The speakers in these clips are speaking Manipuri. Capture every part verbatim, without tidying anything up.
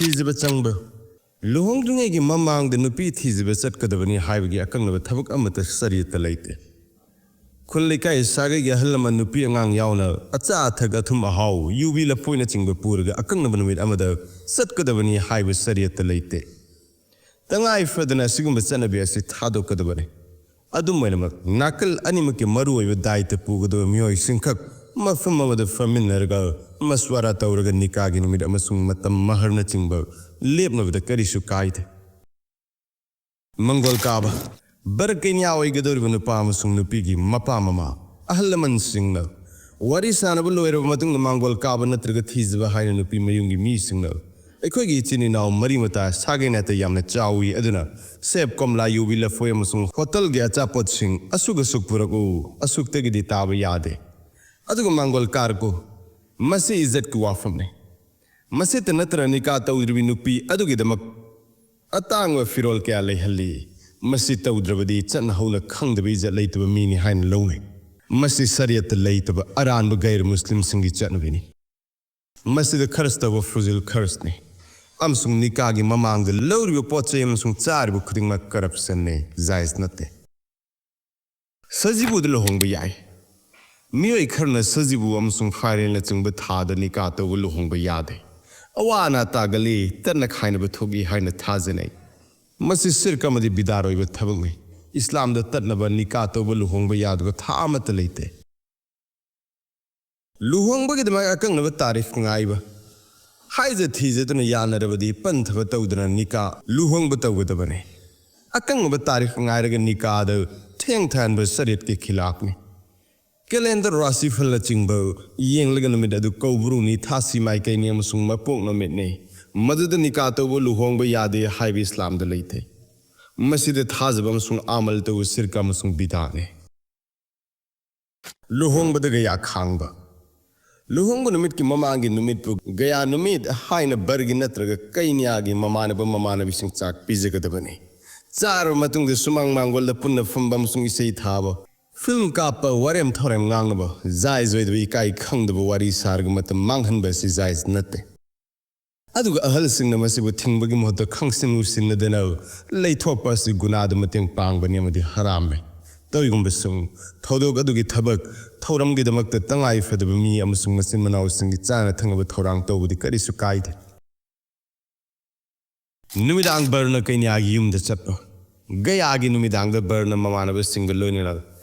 ꯊꯤꯖꯕ ꯆꯪꯕ꯫ ꯂꯨꯍꯣꯡꯗ꯭ꯔꯤꯉꯩꯒꯤ ꯃꯃꯥꯡꯗ ꯅꯨꯄꯤ ꯊꯤꯖꯕ ꯆꯠꯀꯗꯕꯅꯤ ꯍꯥꯏꯕꯒꯤ ꯑꯀꯛꯅꯕ ꯊꯕꯛ ꯑꯃꯠꯇ ꯆꯔꯤꯌꯠꯇ ꯂꯩꯇꯦ꯫ ꯈꯨꯜ ꯂꯩꯀꯥꯏ ꯁꯥꯒꯩꯒꯤ ꯑꯍꯜ ꯂꯃꯟ ꯅꯨꯄꯤ ꯑꯉꯥꯡ ꯌꯥꯎꯅ ꯑꯆꯥ ꯑꯊꯛ ꯑꯊꯨꯝ ꯑꯍꯥꯎ, ꯌꯨꯕꯤ ꯂꯐꯣꯏꯅꯆꯤꯡꯕ ꯄꯨꯔꯒ ꯑꯀꯛꯅꯕ ꯅꯨꯃꯤꯠ ꯑꯃꯗ ꯆꯠꯀꯗꯕꯅꯤ ꯍꯥꯏꯕ ꯆꯔꯤꯌꯠꯇ ꯂꯩꯇꯦ꯫ ꯇꯉꯥꯏ ꯐꯗꯅ ꯑꯁꯤꯒꯨꯝꯕ ꯆꯠꯅꯕꯤ ꯑꯁꯤ ꯊꯥꯗꯣꯛꯀꯗꯕꯅꯤ꯫ ꯑꯗꯨꯝ ꯑꯣꯏꯅꯃꯛ, ꯅꯥꯀꯜ ꯑꯅꯤꯃꯛꯀꯤ ꯃꯔꯨꯑꯣꯏꯕ ꯗꯥꯏꯇ ꯄꯨꯒꯗꯕ ꯃꯤꯑꯣꯏꯁꯤꯡꯈꯛ ꯃꯐꯝ ꯑꯃꯗ ꯐꯝꯃꯤꯟꯅꯔꯒ ꯃꯁꯋꯥꯔꯥ ꯇꯧꯔꯒ ꯅꯤꯀꯥꯒꯤ ꯅꯨꯃꯤꯠ ꯑꯃꯁꯨꯡ ꯃꯇꯝ, ꯃꯍꯔꯅꯆꯤꯡꯕ ꯂꯦꯞꯅꯕꯗ ꯀꯔꯤꯁꯨ ꯀꯥꯏꯗꯦ꯫ ꯃꯪꯒꯣꯜ ꯀꯥꯕ꯫ ꯕꯔ ꯀꯩꯅ꯭ꯌꯥ ꯑꯣꯏꯒꯗꯧꯔꯤꯕ ꯅꯨꯄꯥ ꯑꯃꯁꯨꯡ ꯅꯨꯄꯤꯒꯤ ꯃꯄꯥ ꯃꯃꯥ, ꯑꯍꯜ ꯂꯃꯟꯁꯤꯡꯅ ꯋꯥꯔꯤ ꯁꯥꯅꯕ ꯂꯣꯏꯔꯕ ꯃꯇꯨꯡꯗ ꯃꯥꯡꯒꯣꯜ ꯀꯥꯕ ꯅꯠꯇ꯭ꯔꯒ ꯊꯤꯖꯕ ꯍꯥꯏꯅ ꯅꯨꯄꯤ ꯃꯌꯨꯝꯒꯤ ꯃꯤꯁꯤꯡꯅ ꯑꯩꯈꯣꯏꯒꯤ ꯏꯆꯤꯟ ꯏꯅꯥꯎ ꯃꯔꯤ ꯃꯇꯥ ꯁꯥꯒꯩ ꯅꯥꯇꯩ ꯌꯥꯝꯅ ꯆꯥꯎꯏ, ꯑꯗꯨꯅ ꯁꯦꯞ, ꯀꯣꯝꯂꯥ, ꯌꯨꯕꯤ, ꯂꯐꯣꯏ ꯑꯃꯁꯨꯡ ꯍꯣꯇꯦꯜꯒꯤ ꯑꯆꯥꯄꯣꯠꯁꯤꯡ ꯑꯁꯨꯛ ꯑꯁꯨꯛ ꯄꯨꯔꯛꯎ, ꯑꯁꯨꯛꯇꯒꯤꯗꯤ ꯇꯥꯕ ꯌꯥꯗꯦ꯫ ꯑꯗꯨꯒ ꯃꯥꯡꯒꯣꯜ ꯀꯥꯔꯛꯎ꯫ ꯃꯁꯤ ꯏꯖꯠꯀꯤ ꯋꯥꯐꯝꯅꯤ꯫ ꯃꯁꯤꯇ ꯅꯠꯇꯅ ꯅꯤꯀꯥ ꯇꯧꯗ꯭ꯔꯤꯕꯤ ꯅꯨꯄꯤ ꯑꯗꯨꯒꯤꯗꯃꯛ ꯑꯇꯥꯡꯕ ꯐꯤꯔꯣꯜ ꯀꯌꯥ ꯂꯩꯍꯜꯂꯤ꯫ ꯃꯁꯤ ꯇꯧꯗ꯭ꯔꯕꯗꯤ ꯆꯠꯅ ꯍꯧꯅ ꯈꯪꯗꯕ ꯏꯖꯠ ꯂꯩꯇꯕ ꯃꯤꯅꯤ ꯍꯥꯏꯅ ꯂꯧꯅꯩ꯫ ꯃꯁꯤ ꯁꯔꯤꯌꯠꯇ ꯂꯩꯇꯕ ꯑꯔꯥꯟꯕ ꯒꯩꯔ ꯃꯨꯁꯂꯤꯝꯁꯤꯡꯒꯤ ꯆꯠꯅꯕꯤꯅꯤ꯫ ꯃꯁꯤꯗ ꯈꯔꯁ ꯇꯧꯕ ꯐꯨꯖꯤꯜ ꯈꯔꯁꯅꯤ꯫ ꯑꯃꯁꯨꯡ ꯅꯤꯀꯥꯒꯤ ꯃꯃꯥꯡꯗ ꯂꯧꯔꯤꯕ ꯄꯣꯠ ꯆꯩ ꯑꯃꯁꯨꯡ ꯆꯥꯔꯤꯕ ꯈꯨꯗꯤꯡꯃꯛ ꯀꯔꯞꯁꯟꯅꯤ, ꯖꯥꯏꯖ ꯅꯠꯇꯦ꯫ ꯁꯖꯤꯕꯨꯗ ꯂꯨꯍꯣꯡꯕ ꯌꯥꯏ꯫ ꯃꯤꯑꯣꯏ ꯈꯔꯅ ꯁꯖꯤꯕꯨ ꯑꯃꯁꯨꯡ ꯐꯥꯏꯔꯦꯜꯅꯆꯤꯡꯕ ꯊꯥꯗ ꯅꯤꯀꯥ ꯇꯧꯕ ꯂꯨꯍꯣꯡꯕ ꯌꯥꯗꯦ꯫ ꯑꯋꯥ ꯑꯅꯥ ꯇꯥꯒꯜꯂꯤ, ꯇꯠꯅ ꯈꯥꯏꯅꯕ ꯊꯣꯛꯏ ꯍꯥꯏꯅ ꯊꯥꯖꯅꯩ꯫ ꯃꯁꯤ ꯁꯤꯔꯛ ꯑꯃꯗꯤ ꯕꯤꯗꯥꯔ ꯑꯣꯏꯕ ꯊꯕꯛꯅꯤ꯫ ꯏꯁꯂꯥꯝꯗ ꯇꯠꯅꯕ ꯅꯤꯀꯥ ꯇꯧꯕ ꯂꯨꯍꯣꯡꯕ ꯌꯥꯗꯕ ꯊꯥ ꯑꯃꯠꯇ ꯂꯩꯇꯦ꯫ ꯂꯨꯍꯣꯡꯕꯒꯤꯗꯃꯛ ꯑꯀꯛꯅꯕ ꯇꯥꯔꯤꯐ ꯉꯥꯏꯕ꯫ ꯍꯥꯏꯖ ꯊꯤꯖꯗꯨꯅ ꯌꯥꯅꯔꯕꯗꯤ ꯄꯟꯊꯕ ꯇꯧꯗꯅ ꯅꯤꯀꯥ, ꯂꯨꯍꯣꯡꯕ ꯇꯧꯒꯗꯕꯅꯤ꯫ ꯑꯀꯛꯅꯕ ꯇꯥꯔꯤꯐ ꯉꯥꯏꯔꯒ ꯅꯤꯀꯥꯗ ꯊꯦꯡꯊꯍꯟꯕ ꯁꯔꯤꯌꯠꯀꯤ ꯈꯤꯂꯥꯐꯅꯤ꯫ ꯀꯦꯂꯦꯟꯗꯔ, ꯔꯥꯁꯤꯐꯜꯅꯆꯤꯡꯕ ꯌꯦꯡꯂꯒ ꯅꯨꯃꯤꯠ ꯑꯗꯨ ꯀꯧꯕ꯭ꯔꯨꯅꯤ, ꯊꯥꯁꯤ ꯃꯥꯏꯀꯩꯅꯤ ꯑꯃꯁꯨꯡ ꯃꯄꯣꯛ ꯅꯨꯃꯤꯠꯅꯤ꯫ ꯃꯗꯨꯗ ꯅꯤꯀꯥ ꯇꯧꯕ ꯂꯨꯍꯣꯡꯕ ꯌꯥꯗꯦ ꯍꯥꯏꯕ ꯏꯁꯂꯥꯝꯗ ꯂꯩꯇꯦ꯫ ꯃꯁꯤꯗ ꯊꯥꯖꯕ ꯑꯃꯁꯨꯡ ꯑꯃꯜ ꯇꯧꯕ ꯁꯤꯔꯀ ꯑꯃꯁꯨꯡ ꯕꯤꯗꯥꯅꯤ꯫ ꯂꯨꯍꯣꯡꯕꯗ ꯒꯌꯥ ꯈꯥꯡꯕ꯫ ꯂꯨꯍꯣꯡꯕ ꯅꯨꯃꯤꯠꯀꯤ ꯃꯃꯥꯡꯒꯤ ꯅꯨꯃꯤꯠꯄꯨ ꯒꯌꯥ ꯅꯨꯃꯤꯠ ꯍꯥꯏꯅ ꯕꯔꯒꯤ ꯅꯠꯇ꯭ꯔꯒ ꯀꯩꯅ꯭ꯌꯥꯒꯤ ꯃꯃꯥꯟꯅꯕ ꯃꯃꯥꯟꯅꯕꯤꯁꯤꯡ ꯆꯥꯛ ꯄꯤꯖꯒꯗꯕꯅꯤ꯫ ꯆꯥꯔꯕ ꯃꯇꯨꯡꯗ ꯁꯨꯃꯥꯡ ꯃꯥꯡꯒꯣꯜꯗ ꯄꯨꯟꯅ ꯐꯝꯕ ꯑꯃꯁꯨꯡ ꯏꯁꯩ ꯊꯥꯕ, ꯐꯤꯜꯝ ꯀꯥꯞꯄ, ꯋꯥꯔꯦꯝ ꯊꯧꯔꯦꯝ ꯉꯥꯡꯅꯕ, ꯖꯥꯏꯖ ꯑꯣꯏꯗꯕ ꯏꯀꯥꯏ ꯈꯪꯗꯕ ꯋꯥꯔꯤ ꯁꯥꯔꯒ ꯃꯇꯝ ꯃꯥꯡꯍꯟꯕ ꯑꯁꯤ ꯖꯥꯏꯖ ꯅꯠꯇꯦ꯫ ꯑꯗꯨꯒ ꯑꯍꯜꯁꯤꯡꯅ ꯃꯁꯤꯕꯨ ꯊꯤꯡꯕꯒꯤ ꯃꯍꯨꯠꯇ ꯈꯪꯁꯤꯟ ꯎꯁꯤꯟꯅꯗꯅ ꯂꯩꯊꯣꯛꯄ ꯑꯁꯤ ꯒꯨꯅꯥꯗ ꯃꯇꯦꯡ ꯄꯥꯡꯕꯅꯤ ꯑꯃꯗꯤ ꯍꯔꯥꯝꯃꯦ꯫ ꯇꯧꯏꯒꯨꯝꯕꯁꯨꯡ ꯊꯧꯗꯣꯛ ꯑꯗꯨꯒꯤ ꯊꯕꯛ ꯊꯧꯔꯝꯒꯤꯗꯃꯛꯇ ꯇꯉꯥꯏ ꯐꯗꯕ ꯃꯤ ꯑꯃꯁꯨꯡ ꯃꯆꯤꯟ ꯃꯅꯥꯎꯁꯤꯡꯒꯤ ꯆꯥꯅ ꯊꯛꯅꯕ ꯊꯧꯔꯥꯡ ꯇꯧꯕꯗꯤ ꯀꯔꯤꯁꯨ ꯀꯥꯏꯗꯦ꯫ ꯅꯨꯃꯤꯗꯥꯡ ꯕꯔꯅ ꯀꯩꯅ꯭ꯌꯥꯒꯤ ꯌꯨꯝꯗ ꯆꯠꯄ꯫ ꯒꯌꯥꯒꯤ ꯅꯨꯃꯤꯗꯥꯡꯗ ꯕꯔꯅ ꯃꯃꯥꯟꯅꯕꯁꯤꯡꯒ ꯂꯣꯏꯅꯅ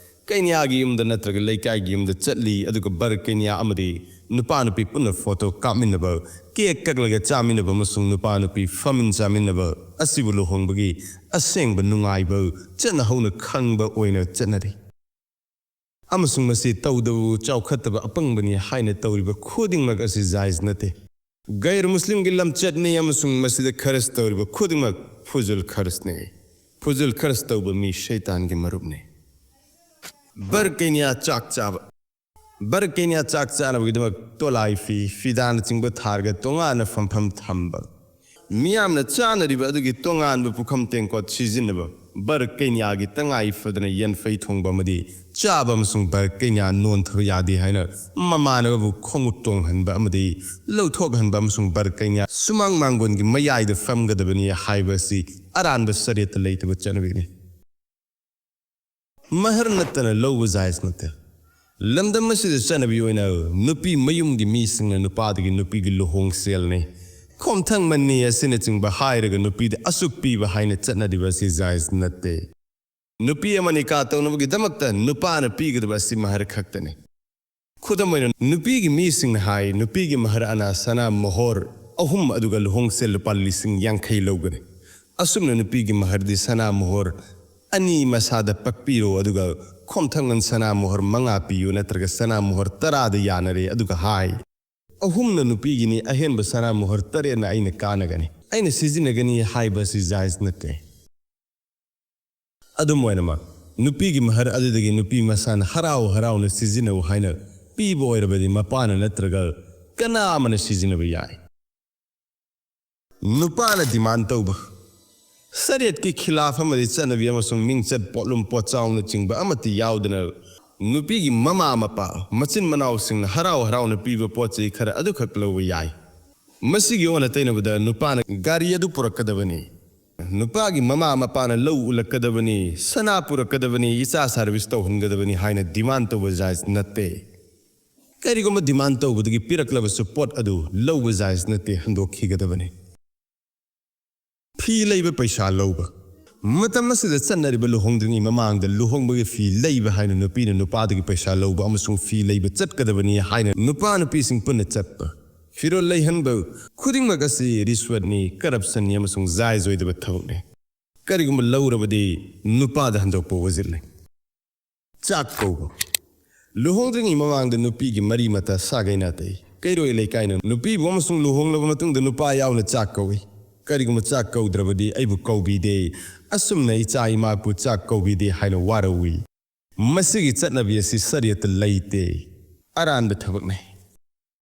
ꯀꯩꯅ꯭ꯌꯥꯒꯤ ꯌꯨꯝꯗ ꯅꯠꯇ꯭ꯔꯒ ꯂꯩꯀꯥꯏꯒꯤ ꯌꯨꯝꯗ ꯆꯠꯂꯤ, ꯑꯗꯨꯒ ꯕꯔ ꯀꯩꯅ꯭ꯌꯥ ꯑꯃꯗꯤ ꯅꯨꯄꯥ ꯅꯨꯄꯤ ꯄꯨꯟꯅ ꯐꯣꯇꯣ ꯀꯥꯞꯃꯤꯟꯅꯕ, ꯀꯦꯛ ꯀꯛꯂꯒ ꯆꯥꯃꯤꯟꯅꯕ ꯑꯃꯁꯨꯡ ꯅꯨꯄꯥ ꯅꯨꯄꯤ ꯐꯝꯃꯤꯟ ꯆꯥꯃꯤꯟꯅꯕ ꯑꯁꯤꯕꯨ ꯂꯨꯍꯣꯡꯕꯒꯤ ꯑꯁꯦꯡꯕ ꯅꯨꯡꯉꯥꯏꯕ ꯆꯠꯅ ꯍꯧꯅ ꯈꯪꯕ ꯑꯣꯏꯅ ꯆꯠꯅꯔꯤ꯫ ꯑꯃꯁꯨꯡ ꯃꯁꯤ ꯇꯧꯗꯕꯕꯨ ꯆꯥꯎꯈꯠꯇꯕ ꯑꯄꯪꯕꯅꯤ ꯍꯥꯏꯅ ꯇꯧꯔꯤꯕ ꯈꯨꯗꯤꯡꯃꯛ ꯑꯁꯤ ꯖꯥꯏꯖ ꯅꯠꯇꯦ꯫ ꯒꯩꯔ ꯃꯨꯁꯂꯤꯝꯒꯤ ꯂꯝꯆꯠꯅꯤ ꯑꯃꯁꯨꯡ ꯃꯁꯤꯗ ꯈꯔꯁ ꯇꯧꯔꯤꯕ ꯈꯨꯗꯤꯡꯃꯛ ꯐꯨꯖꯨꯜ ꯈꯔꯁꯅꯤ꯫ ꯐꯨꯖꯨꯜ ꯈꯔꯁ ꯇꯧꯕ ꯃꯤ ꯁꯩꯇꯥꯟꯒꯤ ꯃꯔꯨꯞꯅꯤ꯫ ꯕꯔ ꯀꯩꯅ꯭ꯌꯥ ꯆꯥꯛ ꯆꯥꯕ꯫ ꯕꯔ ꯀꯩꯅ꯭ꯌꯥ ꯆꯥꯛ ꯆꯥꯅꯕꯒꯤꯗꯃꯛ ꯇꯣꯂꯥꯏ ꯐꯤ, ꯐꯤꯗꯥꯅꯆꯤꯡꯕ ꯊꯥꯔꯒ ꯇꯣꯉꯥꯟꯅ ꯐꯝꯐꯝ ꯊꯝꯕ꯫ ꯃꯤꯌꯥꯝꯅ ꯆꯥꯅꯔꯤꯕ ꯑꯗꯨꯒꯤ ꯇꯣꯉꯥꯟꯕ ꯄꯨꯈꯝ ꯇꯦꯡꯀꯣꯠ ꯁꯤꯖꯤꯟꯅꯕ꯫ ꯕꯔ ꯀꯩꯅ꯭ꯌꯥꯒꯤ ꯇꯉꯥꯏ ꯐꯗꯅ ꯌꯦꯟꯐꯩ ꯊꯣꯡꯕ ꯑꯃꯗꯤ ꯆꯥꯕ ꯑꯃꯁꯨꯡ ꯕꯔ ꯀꯩꯅ꯭ꯌꯥ ꯅꯣꯟꯊꯕ ꯌꯥꯗꯦ ꯍꯥꯏꯅ ꯃꯃꯥꯟꯅꯕꯕꯨ ꯈꯣꯡꯎꯞ ꯇꯣꯡꯍꯟꯕ ꯑꯃꯗꯤ ꯂꯧꯊꯣꯛꯍꯟꯕ ꯑꯃꯁꯨꯡ ꯕꯔ ꯀꯩꯅ꯭ꯌꯥ ꯁꯨꯃꯥꯡ ꯃꯥꯡꯒꯣꯟꯒꯤ ꯃꯌꯥꯏꯗ ꯐꯝꯒꯗꯕꯅꯤ ꯍꯥꯏꯕ ꯑꯁꯤ ꯑꯔꯥꯟꯕ ꯆꯔꯦꯠꯇ ꯂꯩꯇꯕ ꯆꯠꯅꯕꯤꯅꯤ꯫ ꯃꯍꯔ ꯅꯠꯇꯅ ꯂꯧꯕ ꯖꯥꯏꯖ ꯅꯠꯇꯦ꯫ ꯂꯝꯗꯝ ꯑꯁꯤꯗ ꯆꯠꯅꯕꯤ ꯑꯣꯏꯅ ꯅꯨꯄꯤ ꯃꯌꯨꯝꯒꯤ ꯃꯤꯁꯤꯡꯅ ꯅꯨꯄꯥꯗꯒꯤ ꯅꯨꯄꯤꯒꯤ ꯂꯨꯍꯣꯡ ꯁꯦꯜꯅꯤ, ꯈꯣꯝꯊꯪ ꯃꯟꯅꯤ ꯑꯁꯤꯅꯆꯤꯡꯕ ꯍꯥꯏꯔꯒ ꯅꯨꯄꯤꯗ ꯑꯁꯨꯛ ꯄꯤꯕ ꯍꯥꯏꯅ ꯆꯠꯅꯔꯤꯕ ꯑꯁꯤ ꯖꯥꯏꯖ ꯅꯠꯇꯦ꯫ ꯅꯨꯄꯤ ꯑꯃ ꯅꯤꯀꯥ ꯇꯧꯅꯕꯒꯤꯗꯃꯛꯇ ꯅꯨꯄꯥꯅ ꯄꯤꯒꯗꯕ ꯑꯁꯤ ꯃꯍꯔ ꯈꯛꯇꯅꯤ꯫ ꯈꯨꯗꯝ ꯑꯣꯏꯅ, ꯅꯨꯄꯤꯒꯤ ꯃꯤꯁꯤꯡꯅ ꯍꯥꯏ, ꯅꯨꯄꯤꯒꯤ ꯃꯍꯔ ꯑꯅ ꯁꯅꯥ ꯃꯣꯍꯣꯔ ꯑꯍꯨꯝ, ꯑꯗꯨꯒ ꯂꯨꯍꯣꯡ ꯁꯦꯜ ꯂꯨꯄꯥ ꯂꯤꯁꯤꯡ ꯌꯥꯡꯈꯩ ꯂꯧꯒꯅꯤ꯫ ꯑꯁꯨꯝꯅ ꯅꯨꯄꯤꯒꯤ ꯃꯍꯔꯗꯤ ꯁꯅꯥ ꯃꯣꯍꯣꯔ ꯑꯅꯤ ꯃꯁꯥꯗ ꯄꯛꯄꯤꯔꯣ, ꯑꯗꯨꯒ ꯈꯣꯝꯊꯪꯅ ꯁꯅꯥ ꯃꯣꯍꯣꯔ ꯃꯉꯥ ꯄꯤꯌꯨ, ꯅꯠꯇ꯭ꯔꯒ ꯁꯅꯥ ꯃꯣꯍꯣꯔ ꯇꯔꯥꯗ ꯌꯥꯅꯔꯦ, ꯑꯗꯨꯒ ꯍꯥꯏ, ꯑꯍꯨꯝꯅ ꯅꯨꯄꯤꯒꯤꯅꯤ, ꯑꯍꯦꯟꯕ ꯁꯅꯥ ꯃꯣꯍꯣꯔ ꯇꯔꯦꯠꯅ ꯑꯩꯅ ꯀꯥꯟꯅꯒꯅꯤ, ꯑꯩꯅ ꯁꯤꯖꯤꯟꯅꯒꯅꯤ ꯍꯥꯏꯕ ꯑꯁꯤ ꯖꯥꯏꯖ ꯅꯠꯇꯦ꯫ ꯑꯗꯨꯝ ꯑꯣꯏꯅꯃꯛ, ꯅꯨꯄꯤꯒꯤ ꯃꯍꯔ ꯑꯗꯨꯗꯒꯤ ꯅꯨꯄꯤ ꯃꯁꯥꯅ ꯍꯔꯥꯎ ꯍꯔꯥꯎꯅ ꯁꯤꯖꯤꯟꯅꯧ ꯍꯥꯏꯅ ꯄꯤꯕ ꯑꯣꯏꯔꯕꯗꯤ, ꯃꯄꯥꯅ ꯅꯠꯇ꯭ꯔꯒ ꯀꯅꯥ ꯑꯃꯅ ꯁꯤꯖꯤꯟꯅꯕ ꯌꯥꯏ꯫ ꯅꯨꯄꯥꯅ ꯗꯤꯃꯥꯟ ꯇꯧꯕ꯫ ꯁꯔꯤꯌꯠꯀꯤ ꯈꯤꯂꯥꯐ ꯑꯃꯗꯤ ꯆꯠꯅꯕꯤ ꯑꯃꯁꯨꯡ ꯃꯤꯡꯆꯠ, ꯄꯣꯠꯂꯨꯝ ꯄꯣꯠꯆꯥꯎꯅꯆꯤꯡꯕ ꯑꯃꯠꯇ ꯌꯥꯎꯗꯅ ꯅꯨꯄꯤꯒꯤ ꯃꯃꯥ ꯃꯄꯥ, ꯃꯆꯤꯟ ꯃꯅꯥꯎꯁꯤꯡꯅ ꯍꯔꯥꯎ ꯍꯔꯥꯎꯅ ꯄꯤꯕ ꯄꯣꯠ ꯆꯩ ꯈꯔ ꯑꯗꯨꯈꯛ ꯂꯧꯕ ꯌꯥꯏ꯫ ꯃꯁꯤꯒꯤ ꯑꯣꯟꯅ ꯇꯩꯅꯕꯗ ꯅꯨꯄꯥꯅ ꯒꯥꯔꯤ ꯑꯗꯨ ꯄꯨꯔꯛꯀꯗꯕꯅꯤ, ꯅꯨꯄꯥꯒꯤ ꯃꯃꯥ ꯃꯄꯥꯅ ꯂꯧ ꯎꯠꯂꯛꯀꯗꯕꯅꯤ, ꯁꯅꯥ ꯄꯨꯔꯛꯀꯗꯕꯅꯤ, ꯏꯆꯥ ꯁꯥꯔꯚꯤꯁ ꯇꯧꯍꯟꯒꯗꯕꯅꯤ ꯍꯥꯏꯅ ꯗꯤꯃꯥꯟ ꯇꯧꯕ ꯖꯥꯏꯖ ꯅꯠꯇꯦ꯫ ꯀꯔꯤꯒꯨꯝꯕ ꯗꯤꯃꯥꯟ ꯇꯧꯕꯗꯒꯤ ꯄꯤꯔꯛꯂꯕꯁꯨ ꯄꯣꯠ ꯑꯗꯨ ꯂꯧꯕ ꯖꯥꯏꯖ ꯅꯠꯇꯦ, ꯍꯟꯗꯣꯛꯈꯤꯒꯗꯕꯅꯤ꯫ ꯐꯤ ꯂꯩꯕ ꯄꯩꯁꯥ ꯂꯧꯕ꯫ ꯃꯇꯝ ꯑꯁꯤꯗ ꯆꯠꯅꯔꯤꯕ ꯂꯨꯍꯣꯡꯗ꯭ꯔꯤꯉꯩ ꯃꯃꯥꯡꯗ ꯂꯨꯍꯣꯡꯕꯒꯤ ꯐꯤ ꯂꯩꯕ ꯍꯥꯏꯅ ꯅꯨꯄꯤꯅ ꯅꯨꯄꯥꯗꯒꯤ ꯄꯩꯁꯥ ꯂꯧꯕ ꯑꯃꯁꯨꯡ ꯐꯤ ꯂꯩꯕ ꯆꯠꯀꯗꯕꯅꯤ ꯍꯥꯏꯅ ꯅꯨꯄꯥ ꯅꯨꯄꯤꯁꯤꯡ ꯄꯨꯟꯅ ꯆꯠꯄ, ꯐꯤꯔꯣꯜ ꯂꯩꯍꯟꯕ ꯈꯨꯗꯤꯡꯃꯛ ꯑꯁꯤ ꯔꯤꯁ꯭ꯋꯠꯅꯤ, ꯀꯔꯞꯁꯟꯅꯤ ꯑꯃꯁꯨꯡ ꯖꯥꯏꯖ ꯑꯣꯏꯗꯕ ꯊꯕꯛꯅꯤ꯫ ꯀꯔꯤꯒꯨꯝꯕ ꯂꯧꯔꯕꯗꯤ ꯅꯨꯄꯥꯗ ꯍꯟꯗꯣꯛꯄ ꯋꯥꯖꯤꯜꯂꯤ꯫ ꯆꯥꯛ ꯀꯧꯕ꯫ ꯂꯨꯍꯣꯡꯗ꯭ꯔꯤꯉꯩ ꯃꯃꯥꯡꯗ ꯅꯨꯄꯤꯒꯤ ꯃꯔꯤ ꯃꯇꯥ ꯁꯥꯒꯩ ꯅꯥꯇꯩ, ꯀꯩꯔꯣꯏ ꯂꯩꯀꯥꯏꯅ ꯅꯨꯄꯤꯕꯨ ꯑꯃꯁꯨꯡ ꯂꯨꯍꯣꯡꯂꯕ ꯃꯇꯨꯡꯗ ꯅꯨꯄꯥ ꯌꯥꯎꯅ ꯆꯥꯛ ꯀꯧꯏ꯫ ꯀꯔꯤꯒꯨꯝꯕ ꯆꯥꯛ ꯀꯧꯗ꯭ꯔꯕꯗꯤ ꯑꯩꯕꯨ ꯀꯧꯕꯤꯗꯦ, ꯑꯁꯨꯝꯅ ꯏꯆꯥ ꯏꯃꯥꯕꯨ ꯆꯥꯛ ꯀꯧꯕꯤꯗꯦ ꯍꯥꯏꯅ ꯋꯥꯔꯧꯏ꯫ ꯃꯁꯤꯒꯤ ꯆꯠꯅꯕꯤ ꯑꯁꯤ ꯁꯔꯤꯌꯠꯇ ꯂꯩꯇꯦ, ꯑꯔꯥꯟꯕ ꯊꯕꯛꯅꯤ꯫